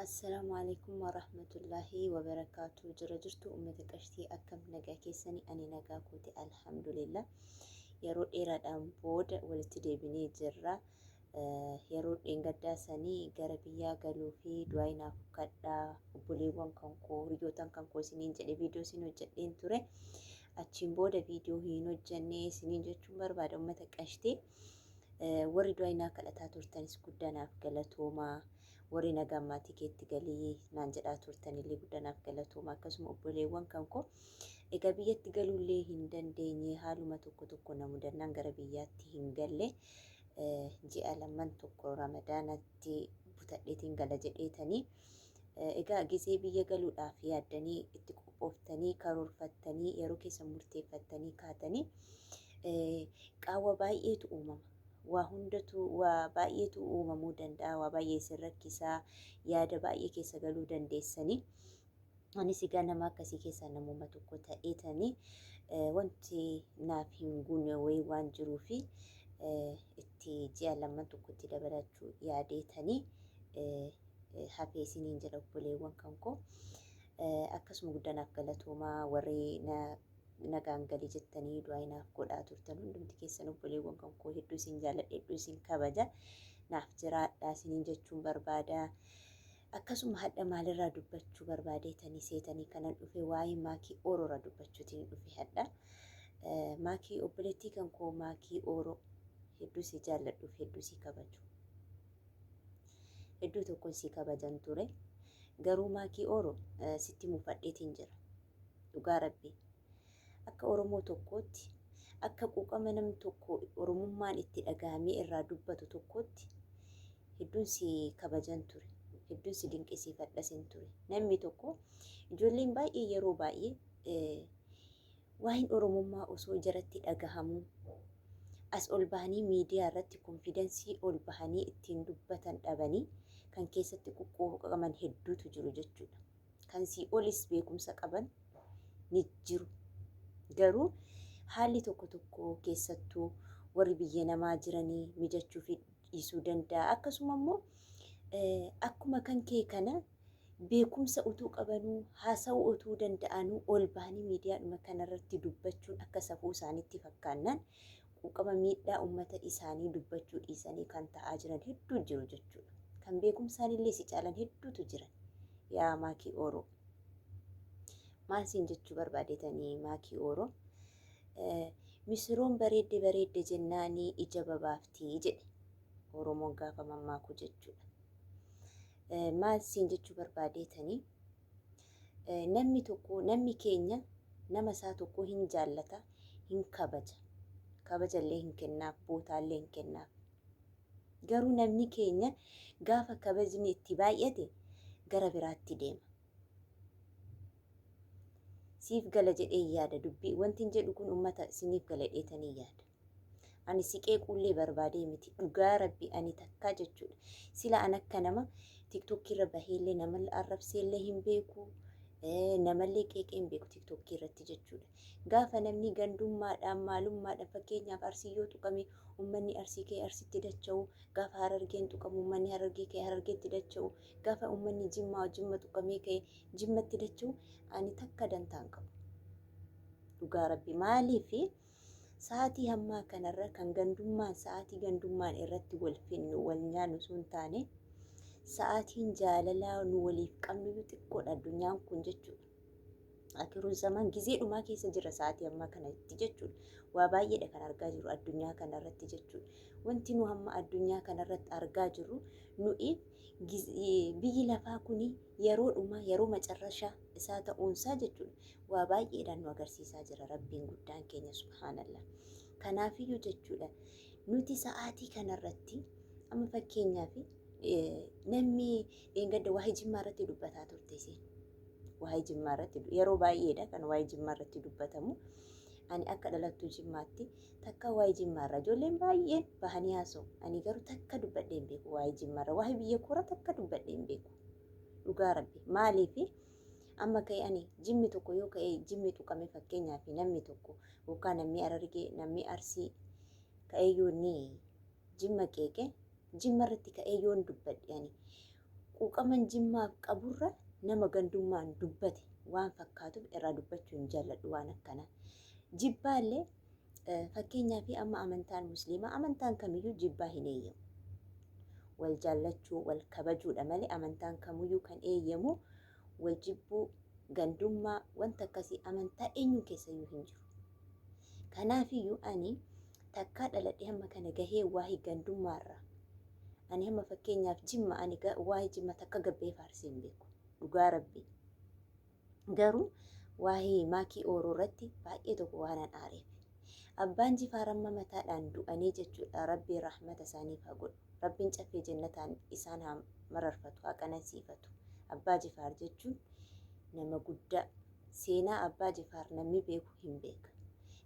Assalaamu alaikum warahmatullaahi wabarakaatu. Jira jirtu uummata qashtii, akkam nagaa keessanii? Ani nagaa kooti, alhamdulillah. Yeroo dheeraadhaan booda walitti deebinee jirra. Yeroo dheengaddaa sanii gara biyyaa galuu fi du'aa naaf kadhaa obboleewwan kan koo, hiriyootan kan koo isiniin jedhe viidiyoo isin hojjedheen ture. Achiin booda viidiyoo hin hojjenne isiniin jechuun barbaada, uummata qashtii. Warri du'aa naa kadhataa turtanis guddaa naaf galatoomaa. Warri nagaan maatii keetti galii naan jedhaa turtanillee guddaa naaf galatooma. Akkasuma obboleewwan kan koo, egaa biyyatti galuullee hin dandeenye, haaluma tokko tokko na mudannaan gara biyyaatti hin galle. Ji'a lamman tokko Ramadaanatti butadheetiin gala jedheetanii. Egaa gizee biyya galuudhaaf yaaddanii, itti qophooftanii, karoorfattanii, yeroo keessa murteeffattanii kaatanii, qaawwa baay'eetu uumama. Waa hundatu, waa baay'eetu uumamuu danda'a, waa baay'ee isin rakkisaa, yaada baay'ee keessa galuu dandeessanii. Anis egaa nama akkasii keessaa namuma tokko ta'eetanii, wanti naaf hin guune wayii waan jiruufi itti ji'a lamman tokkotti dabalachuu yaadeetanii hafee isiniin jedha, obboleewwan kan koo. Akkasuma guddaa naaf galatoomaa, warri nagaan galii jettanii du'aa naaf godhaa turtan hundumti keessan, obboleewwan kan koo, hedduu isin jaalladha, hedduu isin kabaja, naaf jiraadha isiniin jechuun barbaada. Akkasuma hadha maalirraa dubbachuu barbaadeetanii seetanii kanan dhufe? Waa'ee Maakii Ooroorraa dubbachuutiin dhufe hadha. Maakii, obboleettii kan koo Maakii Ooroo, hedduu si jaalladhuuf hedduu si kabaju. Hedduu tokkoon si kabajan ture. Garuu Maakii Ooroo, sitti mufadheetiin jira. Dhugaa Rabbii. Akka Oromoo tokkootti, akka quuqama namni tokko Oromummaan itti dhagahamee irraa dubbatu tokkootti, hedduun si kabajan ture. Hedduun si dinqisiifadhasin ture. Namni tokko, ijoolleen baay'ee yeroo baay'ee waa'een Oromummaa osoo jaratti dhagahamuu as ol bahanii miidiyaa irratti confidence ol bahanii ittiin dubbatan dhabanii kan keessatti quqqooqaman hedduutu jiru jechuudha. Kan sii olis beekumsa qaban ni jiru. Garuu haalli tokko tokko, keessattuu warri biyya namaa jiranii, mijachuu fi dhiisuu danda'a. Akkasuma immoo akkuma kan kee kana beekumsa utuu qabanuu, haasa'uu utuu danda'anuu, ol bahanii miidiyaadhuma kanarratti dubbachuun akka safuu isaaniitti fakkaannaan quuqama miidhaa uummata isaanii dubbachuu dhiisanii kan ta'aa jiran hedduu jiru jechuudha. Kan beekumsaan illee si caalan hedduutu jiran. Yaa Maakii Ooroo. Maal siin jechuu barbaadetanii, Maakii Ooroo? Misiroon bareedde bareedde jennaanii ija babaaftii jedhe Oromoon gaafa mammaaku jechuudha. Maal siin jechuu barbaadeetanii? Namni tokko, namni keenya nama isaa tokko hin jaallata, hin kabaja. Kabajallee hin kennaaf, bootaallee hin kennaaf. Garuu namni keenya gaafa kabajni itti baay'ate gara biraatti deema. Siif gala jedhee yaada dubbii. Wanti hin jedhu kun uummata isiniif gala dheetanii yaada. Ani siqee qullee barbaadee miti. Dhugaa Rabbi, ani takkaa jechuudha. Sila an akka nama TikTokii irra baheellee nama arrabseellee hin beeku. Namallee qeeqee hin beeku TikTokii irratti jechuudha. Gaafa namni gandummaadhaan, maalummaadhaan, fakkeenyaaf Arsii yoo tuqame, uummanni Arsii ka'ee Arsitti dacha'u, gaafa Harargeen tuqamu uummanni Harargee ka'ee Harargeetti dacha'u, gaafa uummanni Jimmaa Jimma tuqamee ka'ee Jimmatti dacha'u, ani takka dantaan qabu. Dhugaa Rabbi, maaliifi sa'aatii hammaa kanarra kan gandummaan, sa'aatii gandummaan irratti wal finnu, wal nyaannu sun taane, sa'aatiin jaalalaa nu waliif qabnu xiqqoodha addunyaan kun jechuudha. Akiruu zaman gizee dhumaa keessa jira sa'aatii ammaa kanatti jechuudha. Waa baay'eedha kan argaa jirru addunyaa kanarratti jechuudha. Wanti nu hamma addunyaa kanarratti argaa jirru, nuyi biyyi lafaa kuni yeroo dhumaa, yeroo macarrashaa isaa ta'uunsaa jechuudha. Waa baay'eedhaan nu agarsiisaa jira Rabbiin guddaan keenya, subhaanallah. Kanaafiyyuu jechuudha, nuti sa'aatii kanarratti amma fakkeenyaaf namni dheengadda waa'ee Jimmaa irratti dubbataa turte isheen. Waa'ee Jimmaa irratti yeroo baay'eedha kan waa'ee Jimmaa irratti dubbatamu. Ani akka dhalattuu Jimmaatti takka waa'ee Jimmaa irra ijoolleen baay'een bahanii haasa'u. Ani garuu takka dubbadhee hin beeku waa'ee Jimmaa irra. Waa'ee biyya koora takka dubbadhee hin beeku. Dhugaa Rabbi. Maaliifi amma ka'e ani Jimmi tokko yoo ka'e, Jimmi tuqame, fakkeenyaaf namni tokko yookaan namni Harargee, namni Arsii ka'ee yoo inni Jimma qeeqe, Jimma irratti ka'ee yoon dubbadhe, ani Quuqaman Jimmaaf qaburra nama gandummaan dubbate waan fakkaatuuf irraa dubbachuu hin jaalladhu waan akkanaa. Jibbaallee fakkeenyaaf amma amantaan musliimaa amantaan kamiyyuu jibbaa hin eeyyamu. Wal jaallachuu, wal kabajuudha malee amantaan kamiyyuu kan eeyyamu wal jibbuu, gandummaa, wanta akkasii amantaa eenyuun keessayyuu hin jiru. Kanaafiyyuu ani takkaa dhaladhee hamma kana gahee waa'ee gandummaarraa ani hamma fakkeenyaaf Jimma ani waa'ee Jimma takka gabbee faarsee hin beeku. Dhugaa Rabbi. Garuu waa'ee Maakii Ooroo irratti baay'ee tokko waanan aareef. Abbaan Jifaar amma mataadhaan du'anii jechuudha. Rabbiin rahmata isaaniif haa godhu. Rabbiin caffee jennataan isaan haa mararfatu, haa qanansiifatu. Abbaa Jifaar jechuun nama guddaa. Seenaa Abbaa Jifaar namni beeku hin beeka.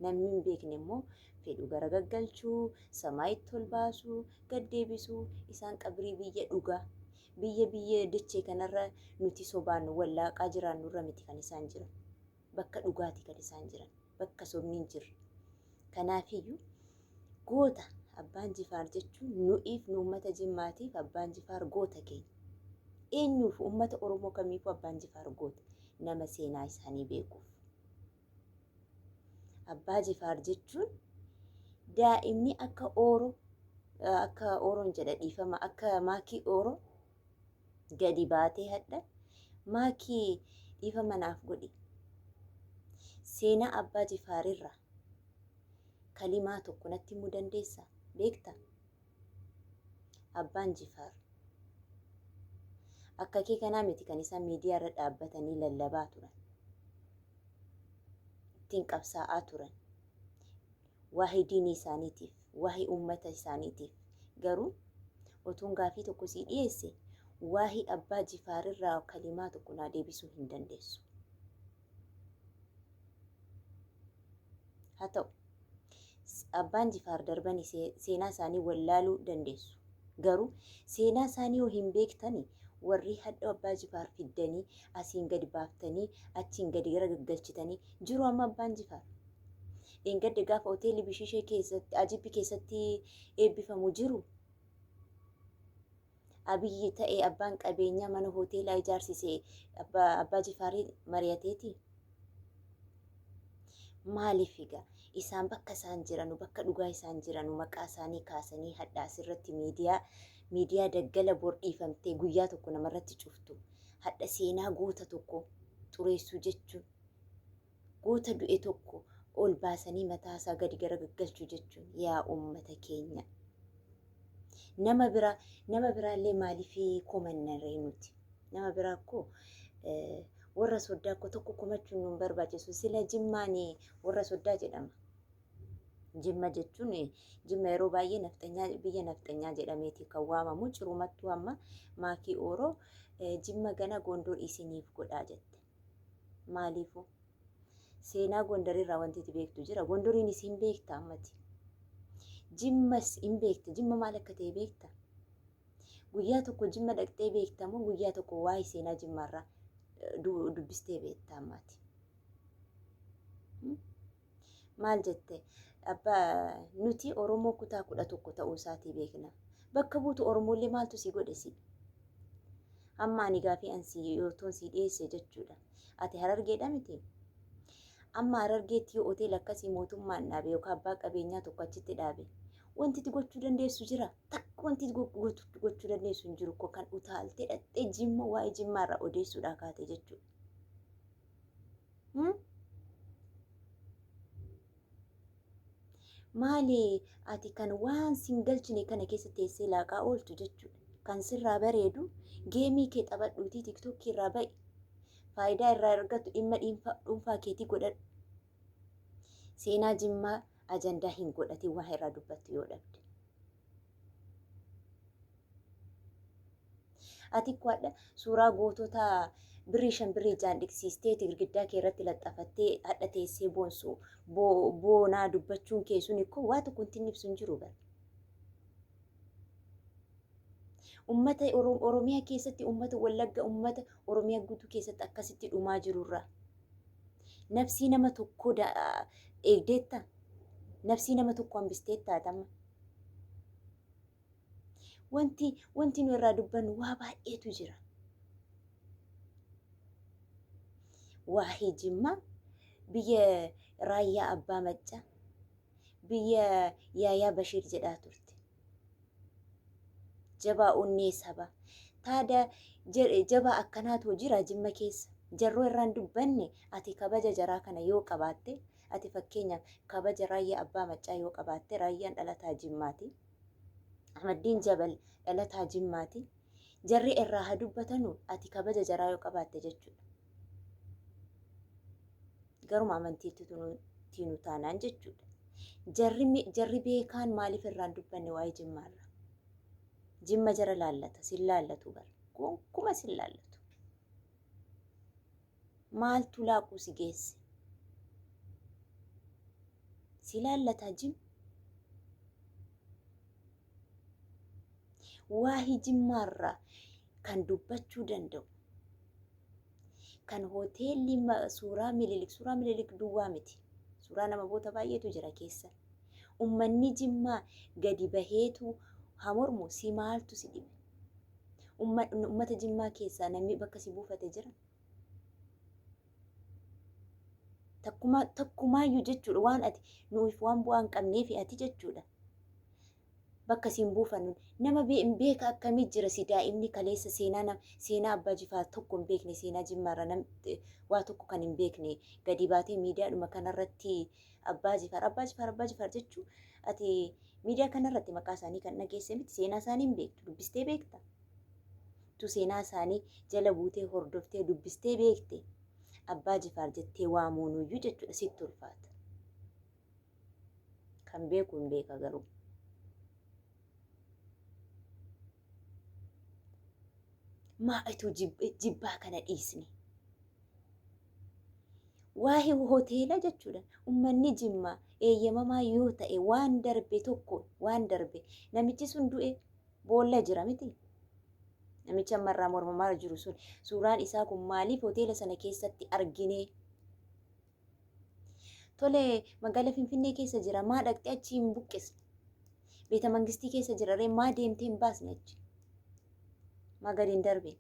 Namni hin beekne immoo fedhu gara gaggalchuu, samaayitti ol baasuu, gad deebisuu, isaan qabrii biyya dhugaa. Biyya biyya dachee kanarra nuti sobaan wallaaqaa jiraannurra miti kan isaan jiran. Bakka dhugaati kan isaan jiran. Bakka sobni hin jirre. Kanaafiyyuu goota Abbaan Jifaar jechuun nu'iif nu uummata Jimmaatiif Abbaan Jifaar goota keenya. Eenyuuf uummata Oromoo kamiifuu Abbaan Jifaar goota. Nama seenaa isaanii beekuuf. Abbaa Jifaar jechuun daa'imni akka ooro akka ooroon jedha dhiifama akka maakii ooro gadi baatee hadha maakii dhiifama naaf godhi. Seenaa Abbaa Jifaarirraa kalimaa tokko natti himuu dandeessaa? Beektaa? Abbaan Jifaar akka kee kanaa miti kan isaan miidiyaa irra dhaabbatanii lallabaa turan. Ittiin qabsaa'aa turan. Waa'ee diinii isaaniitiif, waa'ee uummata isaaniitiif. Garuu otuun gaafii tokko sii dhiyeesse waa'ee Abbaa Jifaarirraa kalimaa tokko naa deebisuu hin dandeessu. Haa ta'u, Abbaan Jifaar darbani seenaa isaanii wallaaluu dandeessu. Garuu seenaa isaanii yoo hin beektani warri hadha Abbaa Jifaar fiddanii asiin gadi baaftanii achiin gadi gara gaggalchitanii jiru amma Abbaan Jifaar. Dheengadda gaafa hoteelli Bishiishee keessatti Ajibbi keessatti eebbifamu jiru. Abiyyi ta'e abbaan qabeenyaa mana hoteelaa ijaarsise Abbaa Jifaarii mari'ateeti. Maaliif egaa isaan bakka isaan jiranu bakka dhugaa isaan jiranu maqaa isaanii kaasanii hadha asirratti miidiyaa miidiyaa daggala bor dhiifamtee guyyaa tokko namarratti cuftu hadha seenaa goota tokko xureessuu jechuun goota du'e tokko ol baasanii mataa isaa gadi garagaggalchuu jechuun yaa uummata keenya. Nama biraa nama biraallee maaliif komanna ree nuti? Nama biraa koo warra soddaa koo tokko komachuun nun barbaachisu. Sila Jimmaan warra soddaa jedhama. Jimma jechuun Jimma yeroo baay'ee nafxanyaa biyya nafxanyaa jedhameeti kan waamamu. Cirumattuu amma maakii ooroo Jimma gana Gondor isiniif godhaa jette. Maaliifuu? Seenaa Gondarirraa wanti ati beektu jira. Gondoriinis hin beekta ammati. Jimmas hin beekta. Jimma maal akka ta'e beekta? Guyyaa tokko Jimma dhaqxee beekta moo guyyaa tokko waa'ee seenaa Jimmaarraa dubbistee beekta ammati? Maal jette? Abbaa nuti Oromoo kutaa 11 ta'uu isaatii beekna. Bakka buutu Oromoolee maaltu si godhe si? Amma ani gaafii an si yootoon si dhiyeesse jechuudha. Ati Harargeedha miti? Amma Harargeetti yoo hoteela akkasii mootummaan dhaabe yookaan abbaa qabeenyaa tokko achitti dhaabe wanti itti gochuu dandeessu jira. Takka wanti itti gochuu dandeessu hin jiru kan utaaltee dhaqxee Jimma waa'ee Jimmaa irraa odeessuudhaa kaate jechuudha. Maali ati kan waan sin galchine kana keessa teessee laaqaa ooltu jechuudha. Kan sirraa bareedu geemii kee taphadhuutii tiktookii irraa ba'i. Faayidaa irraa argattu dhimma dhuunfaa keetii godhadhu. Seenaa Jimmaa ajandaa hin godhatin waan irraa dubbattu yoo dhabde. Ati ikkoo hadha suuraa gootota birrii 5 birrii 6n dhiqsiisteeti girgiddaa kee irratti laxxafattee hadha teessee boonsu boonaa dubbachuun kee sun ikkoo waa tokko wanti inni ibsu hin jiru bara. Ummata Oromiyaa keessatti ummata Wallagga ummata Oromiyaa guutuu keessatti akkasitti dhumaa jirurraa. Nafsii nama tokkoo eegdeetta? Nafsii nama tokko hambisteetta atamma? Wanti nu irraa dubbannu waa baay'eetu jira. Waa'ee Jimmaa, biyya Raayyaa Abbaa Maccaa, biyya Yaayaa Bashiir jedhaa turte. Jabaa onnee saba. Taada jabaa akkanaatu jira Jimma keessa. Jarroo irraan dubbanne ati kabaja jaraa kana yoo qabaatte, ati fakkeenyaaf kabaja Raayyaa Abbaa Maccaa yoo qabaatte, Raayyaan dhalataa Jimmaati. Ahmaddiin Jabal dhalataa Jimmaati. Jarri irraa haa dubbatanu ati kabaja jaraa yoo qabaatte jechuudha. Garuma amantiitti nu taanaan jechuudha. Jarri beekaan maaliif irraan dubbanne waa'ee Jimmaarra? Jimma jara laallata, sin laallatu bara. Gonkuma sin laallatu. Maaltu laaquu si geesse? Si laallataa Jimma? Waa'ee Jimmaarraa kan dubbachuu danda'u, kan hoteelli suuraa Minilik, suuraa Minilik duwwaa miti. Suuraa nama boota baay'eetu jira keessa. Ummanni Jimmaa gadi baheetu haa mormu, si maaltu si dhibe? Ummata Jimmaa keessaa namni bakka si buufate jira? Takkumaayyuu jechuudha waan ati nuuf waan bu'aa hin qabneefi ati jechuudha. Bakka siin buufannu nama beeka akkamii jira si daa'imni kaleessa seenaa seenaa Abbaa Jifaar tokko hin beekne, seenaa Jimmaarra nam waa tokko kan hin beekne gadi baatee miidiyaadhuma kanarratti Abbaa Jifaar, Abbaa Jifaar, Abbaa Jifaar jechuu. Ati miidiyaa kanarratti maqaa isaanii kan dhageesse miti, seenaa isaanii hin beektu. Dubbistee beekta? Tu seenaa isaanii jala buutee hordoftee dubbistee beekte Abbaa Jifaar jettee waamuunuyyuu jechuudha sitti ulfaata. Kan beeku hin beeka garuu. Maa ituu jibbaa kana dhiisne? Waa'ee hoteela jechuudha. Uummanni Jimmaa eeyyamamaa yoo ta'e waan darbe tokko waan darbe namichi sun du'e boolla jira miti. Namichi ammarraa mormamaa jiru sun suuraan isaa kun maaliif hoteela sana keessatti argine? Tole, magaalaa Finfinnee keessa jira, maa dhaqxee achi hin buqqisne? Beeta mangistii keessa jira ree, maa deemtee hin baasne achi? Maa gadi hin darbine?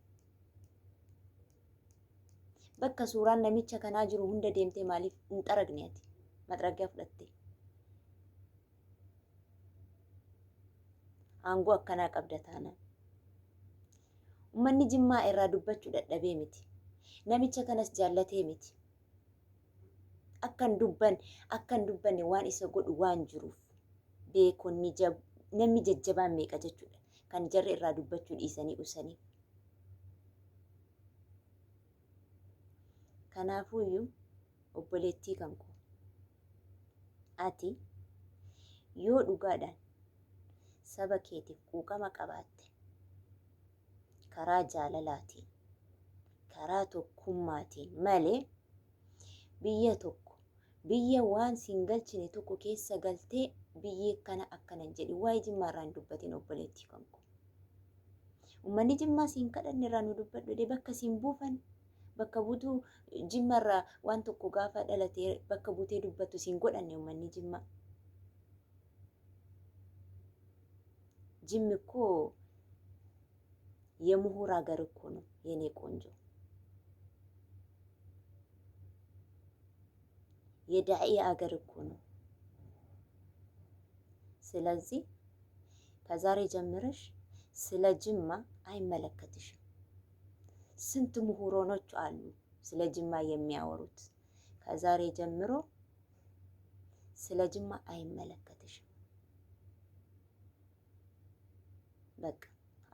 Bakka suuraan namicha kanaa jiru hunda deemtee maaliif hin xaragne ati? Maxraggaa fudhattee. Aangoo akkanaa qabda taanaan. Uummanni Jimmaa irraa dubbachuu dadhabee miti. Namicha kanas jaallatee miti. Akka hin dubbanne waan isa godhu waan jiruuf beekonni namni jajjabaan meeqa jechuudha kan jarri irraa dubbachuu dhiisanii usanii. Kanaafuuyyuu obboleettii kan koo, ati yoo dhugaadhaan saba keetiif quuqama qabaatte, karaa jaalalaatiin, karaa tokkummaatiin malee biyya tokko, biyya waan siin galchine tokko keessa galtee biyyi akkana akkana hin jedhin, waa'ee Jimmaa irraa hin dubbatin obboleettii kan koo. Uummanni Jimmaa siin kadhanne irraa nu dubbadhu jedhee bakka siin buufan, bakka buutuu Jimma irraa waan tokko gaafa dhalatee bakka buutee dubbattu siin godhanne uummanni Jimmaa. Jimmi koo የምሁር ሀገር እኮ ነው የኔ ቆንጆ። የዳዒ አገር እኮ ነው። ስለዚህ ከዛሬ ጀምረሽ ስለ ጅማ አይመለከትሽም። ስንት ምሁሮኖች አሉ ስለ ጅማ የሚያወሩት። ከዛሬ ጀምሮ ስለ ጅማ አይመለከትሽም። በቃ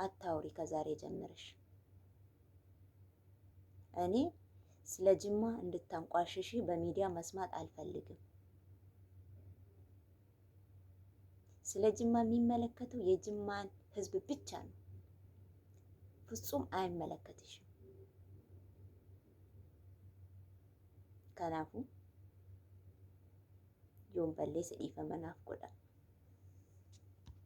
አታውሪ ከዛሬ ጀምረሽ። እኔ ስለ ጅማ እንድታንቋሽሺ በሚዲያ መስማት አልፈልግም። ስለ ጅማ የሚመለከተው የጅማን ሕዝብ ብቻ ነው። ፍጹም አይመለከትሽም። Kanaafuu yoon balleessa dhiifama naaf godha.